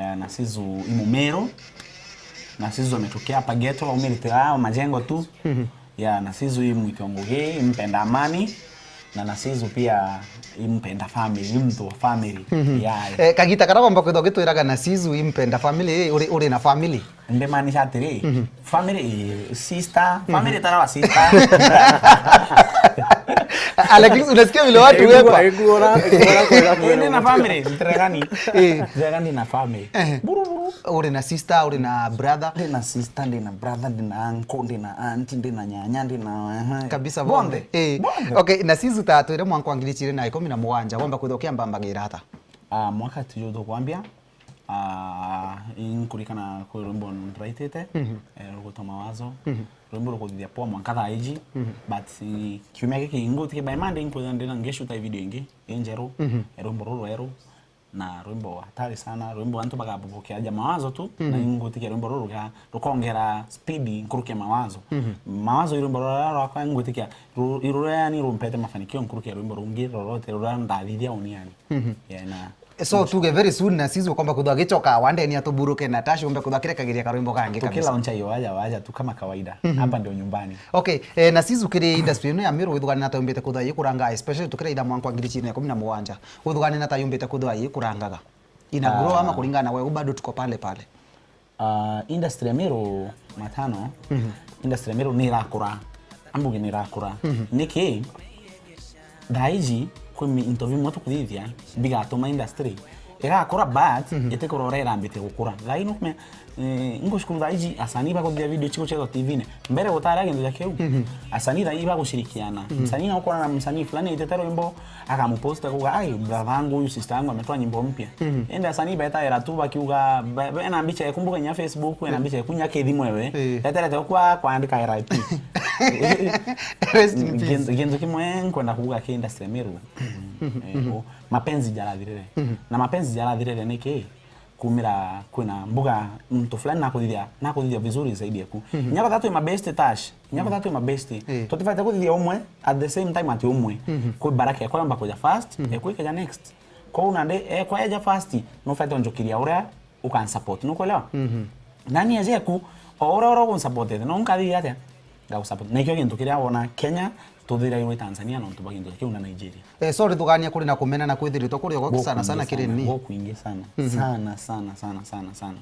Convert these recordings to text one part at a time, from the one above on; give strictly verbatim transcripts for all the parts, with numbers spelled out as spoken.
Ya, Nasizu i Mumeru. Nasizu ametokea hapa ghetto, aumirite hao majengo tu. Ya, Nasizu i mtu wa Ngugi, mpenda amani. Na Nasizu pia i mpenda family, i mtu wa family. Ya. Eh, kagita karia womba kwithwa ugitwiraga Nasizu i mpenda family, uri, uri na family? Ndimaanisha atiri, family, eh, sister, family tara wa sister. Ah, lakini unasikia vile watu wepa. Indi na family, ntiregani. Eh. Ntiregani na family. Eh. Buru, buru. Uri na sister, uri na brother? Ndi na sister, ndi na brother, ndi na uncle, ndi na auntie, ndi na nyanya, ndi na, eh, kabisa bonthe. Eh. Bonthe. Okay, Nasizu ta twire mwaka wa ngiri igiri na ikumi na mugwanja, womba kwithwa ukiambambagira ata? Ah, mwaka tuju tukwambia, ah, inkurikana kwi rwimbo nraitite, eh, rugwitwa Mawazo. Rwimbo rukuthithia poa mwanka thaa iji, but, eh, kiumia giki ingutike by Monday inkwithira ndina ngishuta video ingi injeru, eh, rwimbo ruru rweru, na rwimbo hatari sana, rwimbo antu bagabubukia aja Mawazo tu, na ingutikia rwimbo ruru ruga-, rukongera speed nkuruki ya Mawazo. Mawazo i rwimbo ruria rwakwa ingutikia ru-, i ruria yani rumpete mafanikio nkuruki ya rwimbo rungi rorote ruria ndathithia uni yani. Yeah, na So tuge very soon Nasizu ukomba kwithwa agicoka wandeni atuburuke na Tash umbe kwithwa akirekagiria karwimbo kangi kabisa. Tukilauncha iyo waja, waja tu kama kawaida. Hapa ndio nyumbani. Okay, eh, Nasizu kiri industry ino ya Meru withugane na ta yumbite kwithwa ikuranga, especially tukira itha mwanka wa ngiri igiri na ikumi na mugwanja. Withugane na ta yumbite kwithwa ikurangaga. Ina grow ama kuringana na wewe bado tuko pale pale? Ah, industry ya Meru matano, industry ya Meru ni irakura. Ambuge ni irakura. Niki? Thaa iji kwi mi-, into bimwe tukuthithia bigatuma industry igakura, but itikurora irambite gukura. Thaa ii nukumenya, eh, ingushukuru thaa iji asanii bakuthithia video cigucethwa T V-ini. Mbere gutari gintu ja kiu. Asanii thaa ii bagushirikiana. Msanii na ukwona na msanii fulani aitite rwimbo, akamuposta kuga, "Ai, brother wangu huyu, sister yangu ametoa nyimbo mpya." Indi asanii betaira tu bakiuga, be-, bena mbicha yaku mbuga nya Facebook, ena mbicha yaku nya kithimu ewe. Eh. Eterete kwa, kwandika R I P. Rest in peace. Gintu, gintu kimwe nkwenda kuuga ki industry ya Meru. Eh, o, mapenzi jarathirire. Na mapenzi jarathirire niki? Kumira kwina mbuga muntu fulani nakuthithia, nakuthithia vizuri zaidi yaku. Nya batha twi mabeste Tash. Nya batha twi mabeste. Eh. Tutibaite kuthithia umwe at the same time ati umwe. Kwi baraka ekwa yomba kuja first, ekwa ikeja next. Kwou nandi ekwa eja first, nubaite unjukiria uria ukansupport, nukwelewa? Nani eje eku, o uria uria ugunsupportete, no nkathithia atia? Ngagusupport. Na ikio gintu kiria wona Kenya tuthirairwe Tanzania nontu bwa gintu kiu na Nigeria. Eh, so urithugania kuri na kumena na kwithiritwa kuri ogo sana sana kiri ni? Gukwingi sana. Sana, sana, sana, sana, sana.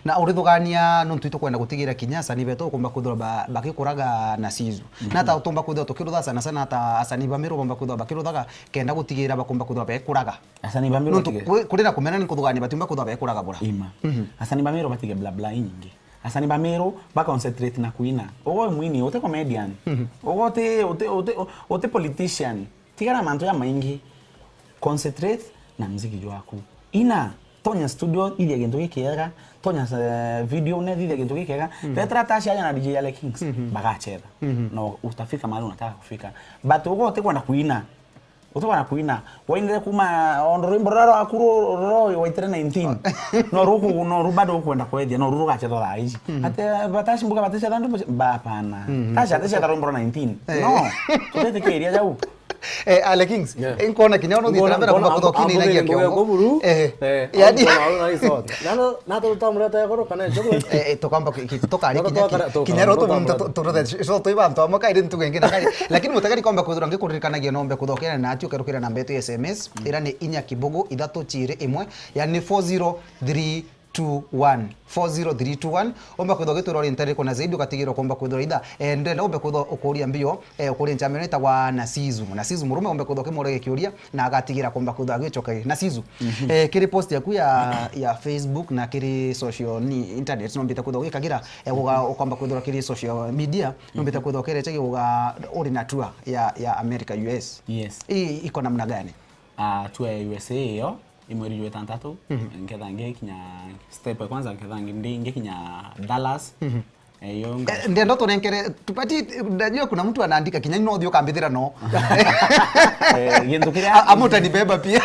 Na urithugania nontu itukwenda gutigira kinya asanii betu ukumba kwithirwa ba-, bagikuraga Nasizu. Na ata utumba kwithirwa tukirutha sana sana ata asanii ba Meru bomba kwithirwa bakiruthaga kenda gutigira bakumba kwithirwa bekuraga? Asanii ba Meru nontu batige- kwi-, kuri na kumena ni kuthugania batiumba kwithirwa bekuraga bura. Ima. Asanii ba Meru batige bla bla inyingi. Asanii ba Meru ba concentrate na kuina. Ugo mwini, uti comedian. Ugo uti, uti, uti, uti politician. Tigara mantu ja maingi. Concentrate na mziki jwaku. Ina, tonya studio, ithia gintu gikiega, tonya, eh, video, ne thithia gintu gikiega. Tetera Tash aja na D J Ale Kings, bagachetha. No utafika mahali unataka kufika. But ugo uti kwenda kuina. Uti kwenda kuina. Wainire kuma ondo rwimbo ruria rwaku ru-, ru-, ru-, waitire nineteen. No ruku, no ru bado ukwenda kwethia, no ru rugachetha thaa ici. Ati, eh, Tash mbuga batichetha ndimbo, ba, hapana. Tash atichetha rwimbo rwa nineteen. Eh. No, tutitikiria jau. Eh, Ale Kings, eh, nkona kinya ono thitira mbere kumba kutho kinagia kiongo. Eh, yani, na tutamureta yakoro kana njogo. Eh, eh, tukamba ki-, ki-, tukari kinya ki-, kinya ro tumuntu tu-, turuthe so twi bantu amwe kairi ntuge ingi na kairi. Lakini mutegeri komba kwithira ngikuririkanagia nombe kuthokera na atio kerukira namba yetu ya S M S, ira ni inya kibogo ithatu chiri imwe, yani four zero three two one. Four zero three two one. Omba kwithwa gitwira uri ntariko na zaidi, ugatigirwa komba kwithwa itha, eh, ndenda ombe kwithwa ukuria mbio, eh, ukuria nchameno itagwa Nasizu. Nasizu murume ombe kwithwa kimuria kiuria, na agatigira komba kwithwa agicoka. Nasizu, eh, kiri post yaku ya, ya Facebook na kiri social ni internet, nombite kwithwa gikagira, eh, uga-, ukomba kwithwa kiri social media, nombite kwithwa kirecha uga uri na tour ya, ya America, U S. Yes. I, iko namna gani? Ah, tour ya U S A iyo, imweri jwa itantatu, nketha ngikinya step ya kwanza, nketha ngi-, ndi-, ngikinya Dallas. Eh, iyo nga- Eh, ndenda tunenkere, tupati, najua kuna mtu anaandika kinya no thio kambithira no. Eh, gintu kiria- A-, amutanibeba pia.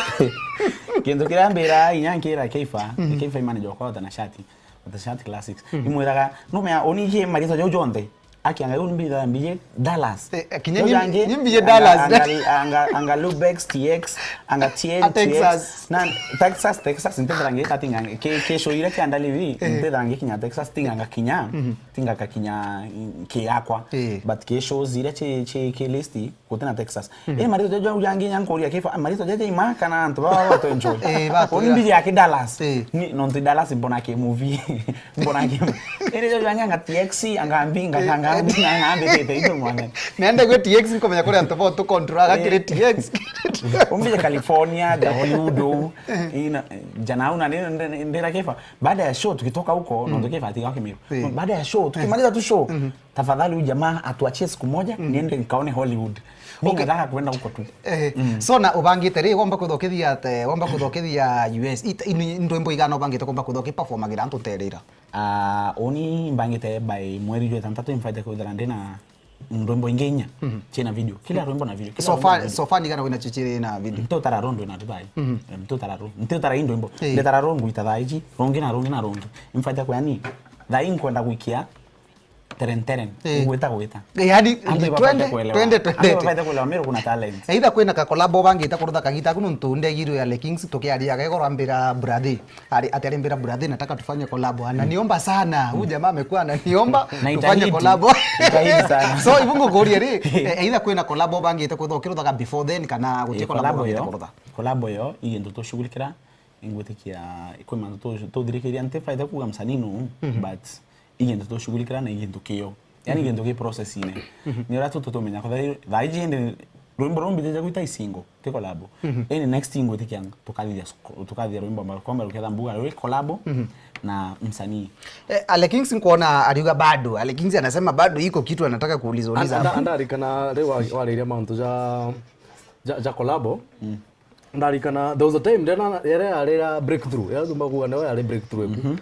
Gintu kiria mbira inya nkira Keifa, Keifa i manager wakwa wa Tanashati, wa Tanashati Classics. Imwiraga, numea, uni ki maritwa jau jonthe, Aki anga yu mbitha mbije Dallas. Eh, eh, kinya ni- ni mbije Dallas. Anga, anga, anga Lubex, T X, anga T N, A Texas. Na Texas, Texas, ntethera ngi tatinga ke, ke show ira kia ndali vi, ntethera ngi kinya Texas, tinga nga kinya, tinga ka kinya, mm, ke yakwa. Eh. But ke shows ira che, che, ke list, kutina Texas. Eh, marito jo, jo, jangi nyankuria kifa, marito jo, jo, ima kana antu baba bato enjoy. Eh, bato, yeah. Mbije aki Dallas. Eh. Ni, nontu Dallas mbona ke movie. Mbona ngi. Ere jo jwanya nga T X, anga mbi, nga, nga, nga mbi, nga, nga mbi, tete, ito mwana. Nende gwe T X nkomenya kuri antu bo tu control aga kiri T X. Umbije California, the Hollywood, ina, jana una, ndira kefa. Baada ya show, tukitoka huko, ndo kefa atiga kimiru. Baada ya show, tukimaliza tu show, tafadhali huyu jamaa atuachie siku moja, niende nikaone Hollywood. Mimi nataka kwenda huko tu. Eh, so na ubangite ri, womba kuthokithia te, womba kuthokithia U S. It-, ini ndwimbo igana ubangite kumba kuthoki performagira antu nterira? Ah, uni mbangite by mweri jwa itantatu mfaite kwithira ndina ndwimbo ingi inya ciina video. Kila rwimbo na video. Kila so rwimbo na far, video. So far ni igana wina chichiri na video? Mtu tara rondo na dubai. Mtu tara rondo. Mtu tara indo imbo. Ndetara rondo ita thaa iji, rongi na rongi na rongi. Mfaite kwa yani, thaa ii nkwenda gwikia Teren Teren. Eh. Gwita gwita. Eh, yani, twende, twende, twende. Andu babaite kuelewa Meru kuna talent. Either kwina ka collab bangite kurutha kagita kuno ntu ndegirwe ya Le Kings tukiaria gego rambira brother. Ari ati ari mbira brother, nataka tufanye collab. Ananiomba sana. Huyu jamaa amekuwa ananiomba tufanye collab. Nitahidi sana. So ibungu kuria ri, eh, either kwina collab bangite kurutha ukiruthaga before then kana gutie collab bangite kurutha. Collab yo igintu tushughulikira. Ingwitikia kwi mantu tuthirikiria nti faida kuga msanii nu, but igintu tushughulikira na igintu kio. Yani igintu ki process ine. Ni uria tu tutumenya kwa thaa iji indi rwimbo ruu mbitija gwita isingo ti collab. Indi next ingwitikia tukathithia tukathithia rwimbo ambao kwamba ruketha mbuga rwi collab na msanii. Eh, Ale Kings nkuona ariuga bado. Ale Kings anasema bado iko kitu anataka kuuliza uliza. Andarikana riu wariria mantu ja ja, ja collab. Ndarikana there was a time ndena yare yare ya breakthrough ya thumba kuga nayo yare breakthrough eku.